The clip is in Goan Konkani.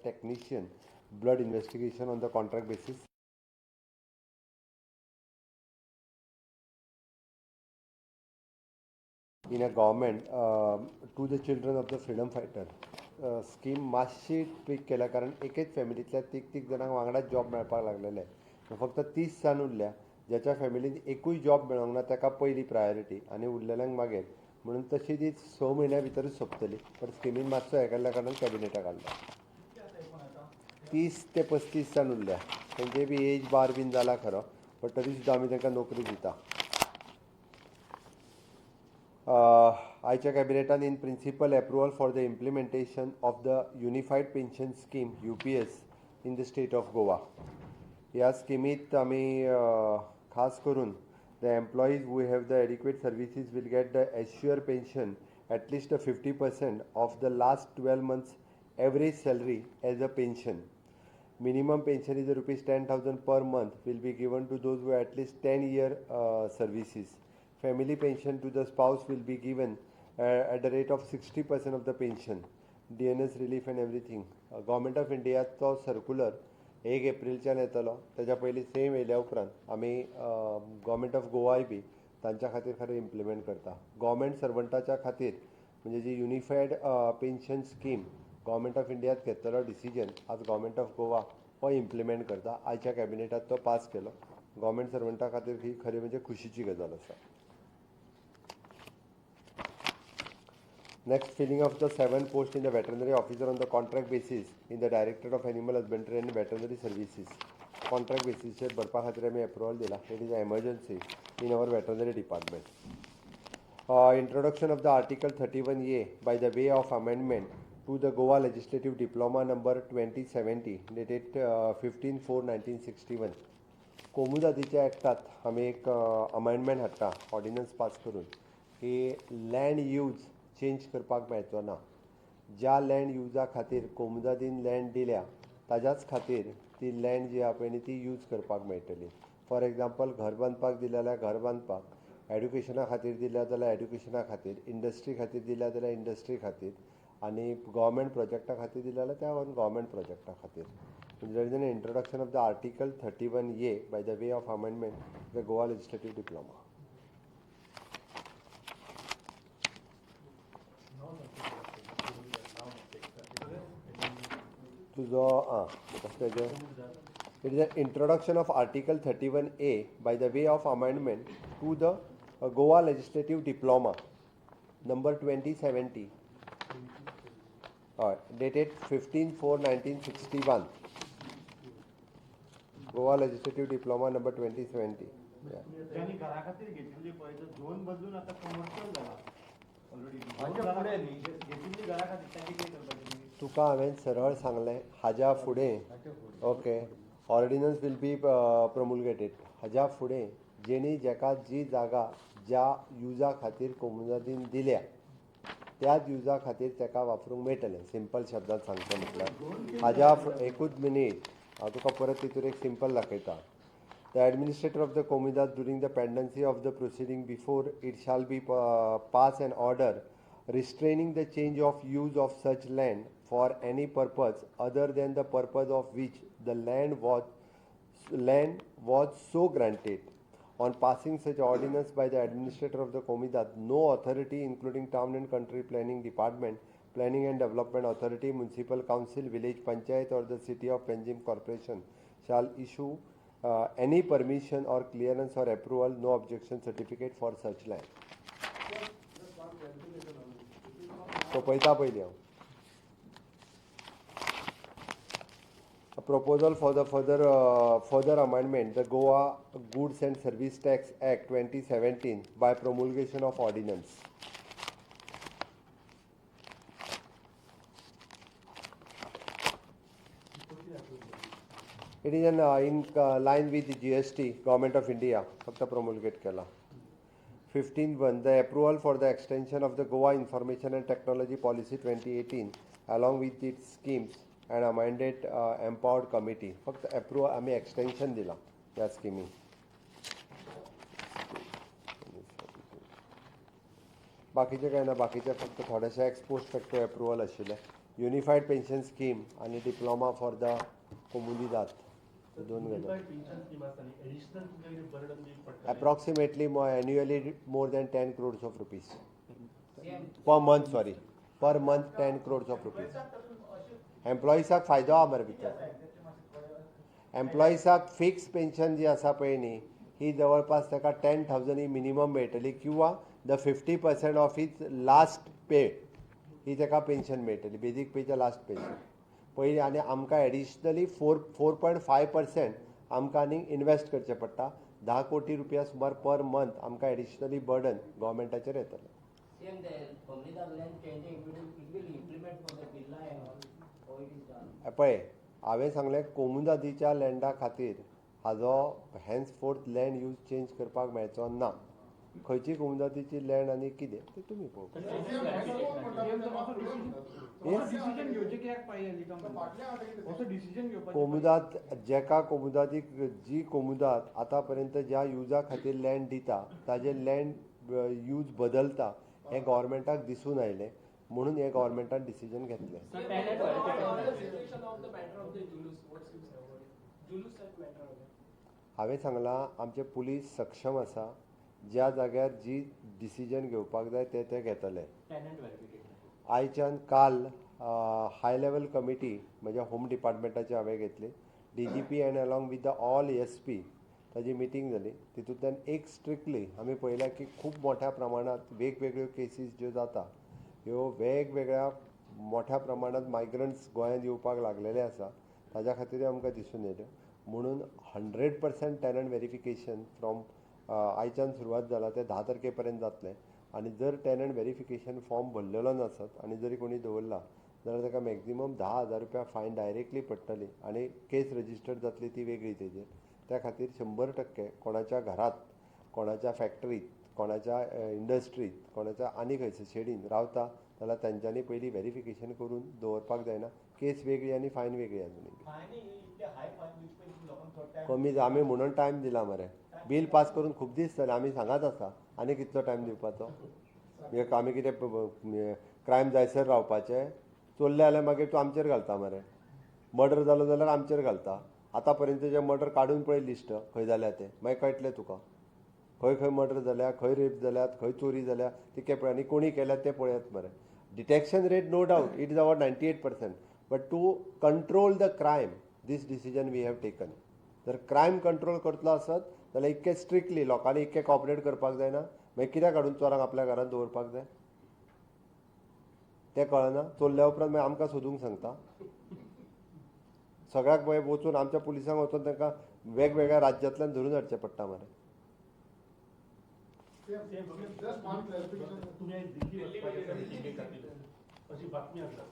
technician blood investigation on the contract basis in a government to the children of the freedom fighter. Scheme मातशी ट्विक केल्या कारण एकेच फॅमिलींतल्या तीग तीग जाणांक वांगडाच जॉब मेळपाक लागलेले. फक्त 30 जाण उरल्या, ज्याच्या फॅमिलीन एकूय जॉब मेळोंक ना ताका पयली प्रायोरिटी आनी उरलेल्यांक मागीर, म्हणून तशी ती 6 म्हयन्या भितरूच सोंपतली. पण स्किमीन मातसो हें केल्ल्या कारणान कॅबिनेटाक हाडला. 30 ते 35 जाण उरल्या, तेंचे बी एज बार बीन जाला खरो, बट तरी सुद्दां आमी तांकां नोकरी दिता. आयच्या कॅबिनेटान in principle approval for the implementation of the unified pension scheme UPS in the state of Goa. ह्या स्किमीत आमी खास करून the employees who have the adequate services will get the assure pension at least 50% of the last 12 months average salary as a pension. Minimum pension is rupees 10,000 per month will be given to those who have at least 10 year services. Family pension to the spouse will be given at the rate of 60% of the pension. DNS relief and everything. Government of India तो circular 1 एप्रिलच्यान येतलो, तेज्या पयलीं सेम येयल्या उपरांत आमी गव्हर्मेंट ऑफ गोवाय बी तांच्या खातीर खरें इम्प्लिमेंट करता. गव्हर्मेंट सर्वंटाच्या खातीर म्हणजे जी unified pension scheme government of इंडियात घेतलेलो डिसिजन आज गव्हर्मेंट ऑफ गोवा हो इम्प्लिमेंट करता. आयच्या कॅबिनेटात तो पास केलो. गव्हर्मेंट सर्वंटा खातीर ही खरी म्हणजे खुशीची गजाल आसा. Next, filling of the 7 posts in the veterinary officer on the contract basis in the Directorate of Animal Husbandry and Veterinary Services. Contract basis चेर भरपा खातीर आमी एप्रुवल दिला. It is a emergency in our veterinary department. Introduction of the Article 31A by the way of amendment to the Goa Legislative Diploma number 2070 dated 15/4/1961. कोमुदादीच्या ॲक्टात आमी एक अमेंडमेंट हाडटा ऑर्डिनन्स पास करून की लँड यूज चेंज करपाक मेळचो ना. ज्या लँड युजा खातीर कोमुदादीन लँड दिल्या ताज्याच खातीर ती लँड जी आहा पळय न्ही ती यूज करपाक मेळटली. फॉर एग्जाम्पल, घर बांदपाक दिल्या जाल्यार घर बांदपाक, एड्युकेशना खातीर दिल्या जाल्यार एड्युकेशना खातीर, इंडस्ट्री खातीर दिल्या जाल्यार इंडस्ट्री खातीर, आनी गव्हर्मेंट प्रोजेक्टा खातीर दिल्या जाल्यार त्या गव्हर्मेंट प्रोजेक्टा खातीर. There is an introduction of the Article 31A by the way of amendment the Goa Legislative Diploma. तुजो आं कसलें? It is an introduction of Article 31A by the way of amendment to the Goa Legislative Diploma number 2070, हय, dated 15/4/1961. Goa Legislative Diploma number 2070. ज्यांनी घरा खातीर घेतिल्ली पळय तो झोन बदलून आता कमर्शियल जाला ऑलरेडी. हाच्या फुडें न्ही. घेतिल्ली घरा खातीर तांची कितें करपाचें? तुका हांवें सरळ सांगलें, हाज्या फुडें, okay, ordinance will be promulgated. हाज्या फुडें जेणी जेका जी जागा ज्या युजा खातीर कोमुनादीन दिल्या त्याच युजा खातीर ताका वापरूंक मेळटलें. सिंपल शब्दांत सांगचें म्हटल्यार हाज्या एकूच मिनीट, हांव तुका परत तितूर एक सिंपल दाखयता. The administrator of the Comunidade during the pendency of the proceeding before it shall be pass an order restraining the change of use of such land for any purpose other than the purpose of which the land was so granted. On passing such ordinance by the administrator of the Comunidade, no authority including Town and Country Planning Department, Planning and Development Authority, Municipal Council, Village Panchayat or the City of Panjim Corporation shall issue any permission or clearance or approval, no objection certificate for such land. सोंपयता पयलीं हांव. A proposal for the further amendment the Goa Goods and Service Tax Act 2017 by promulgation of ordinance. It is in line with the GST, Government of India, फक्त promulgate केला. 15.1 The approval for the extension of the Goa Information and Technology Policy 2018 along with its schemes and amended empowered committee. फक्त approve आमी एक्सटेन्शन दिला ह्या स्किमी. बाकीचे काय ना, बाकीचे फक्त थोडेशे एक्सपोस्ट फॅक्टो एप्रुवल आशिल्ले. युनिफायड पेन्शन स्कीम आनी डिप्लोमा फॉर the कोमुनिदाद, दोन गजाली. पेन्शन स्कीम आसता न्ही, एडिशनल तुमकां कितें बर्डन बी पडटा? Approximately annually more than 10 crores of rupees per month, sorry, per month 10 crores of rupees. एम्प्लॉईसाक फायदो आहा मरे भितर. एम्प्लॉईसाक फिक्स पेन्शन जी आसा पळय न्ही, ही जवळपास ताका 10,000 ही मिनिमम मेळटली किंवा the 50% of his last pay ही ताका पेन्शन मेळटली, बेजीक पेच्या लास्ट पेन्शन पयलीं. आनी आमकां एडिशनली 4.5% आमकां आनीक इनवेस्ट करचें पडटा. 10 कोटी रुपया सुमार पर मंथ आमकां एडिशनली बर्डन गव्हर्मेंटाचेर येतलें. CM, the Comunidade land changing, it will implement for the villa and all, or it is done? पळय, हांवें सांगलें, कोमुनिदादीच्या लँडा खातीर हाजो hence fourth land use change करपाक मेळचो ना. खंयची कोमुनिदादीची लँड आनी कितें तें तुमी पळोवपाक. डिसिजन घेवचें कित्याक पाळी आयली काय म्हणटा? असो डिसिजन घेवपाची कोमुदाद जेका कोमुदादीक, जी कोमुदाद आतां पर्यंत ज्या युजा खातीर लँड दिता ताजें लँड यूज बदलता हें गव्हर्मेंटाक दिसून आयलें म्हणून हें गव्हर्मेंटान डिसिजन घेतलें. Situation of the matter of the Julus, what's you say about it? Julus that matter again. हांवें सांगलां, आमचे पुलीस सक्षम आसा. ज्या जाग्यार जी डिसिजन घेवपाक जाय ते ते घेतले. Tenant verification. आयच्यान काल हाय लेवल कमिटी म्हज्या होम डिपार्टमेंटाची हांवें घेतली. DGP and along with the all SP ताजी मिटींग जाली. तितूंतल्यान एक स्ट्रिक्टली आमी पळयलां की खूब मोठ्या प्रमाणांत वेगवेगळ्यो केसीस ज्यो जाता ह्यो वेगवेगळ्या मोठ्या प्रमाणांत मायग्रंट्स गोंयांत येवपाक लागलेले आसा. ताज्या खातीरूय आमकां दिसून येयलें म्हणून 100% टेनंट व्हेरिफिकेशन फ्रॉम आयच्यान सुरवात जाला ते 10 तारखे पर्यंत जातलें. आनी जर टेनंट व्हेरिफिकेशन फॉर्म भरलेलो नासत आनी जरी कोणी दवरला जाल्यार ताका मॅक्झिमम 10,000 रुपया फायन डायरेक्टली पडटली आनी केस रजिस्टर जातली ती वेगळी तेजेर. त्या खातीर 100% कोणाच्या घरात, कोणाच्या फॅक्टरीत, कोणाच्या इंडस्ट्रीत, कोणाच्या आनी खंयसर शेडीन रावता जाल्यार तांच्यांनी पयलीं व्हेरिफिकेशन करून दवरपाक जायना. केस वेगळी आनी फायन वेगळी आजुनूय बी. फायन इतले हाय फायन दिवचे पयलीं लोकांक थोडो टायम कमी आमी म्हणून टायम दिला मरे. बील पास करून खूब दीस जाले, आमी सांगात आसा. आनी कितलो टायम दिवपाचो? म्हणजे आमी कितें क्रायम जायसर रावपाचें? चोरले जाल्यार मागीर तूं आमचेर घालता मरे. मर्डर जालो जाल्यार आमचेर घालता. आतां पर्यंत जे मर्डर काडून पळय लिस्ट खंय जाल्या ते, मागीर कळटलें तुका खंय खंय मर्डर जाल्या, खंय रेप जाल्यात, खंय चोरी जाल्या ती पळय आनी कोणी केल्या तें पळयात मरे. Detection rate, no doubt, it is about 98%, but to control the crime this decision we have taken. जर क्रायम कंट्रोल करतलो आसत जाल्यार इतकें स्ट्रिक्टली लोकांनी इतकें कॉपरेट करपाक जायना. मागीर कित्याक हाडून चोरांक आपल्या घरांत दवरपाक जाय तें कळना. चोरल्या उपरांत मागीर आमकां सोदूंक सांगता सगळ्याक. मागीर वचून आमच्या पुलिसांक वचून तांकां वेगवेगळ्या राज्यांतल्यान धरून हाडचें पडटा मरे. Just one clarification. तुम्ही आयज दिल्ली वचपाचे मिटिंगे खातीर अशी बातमी आसा.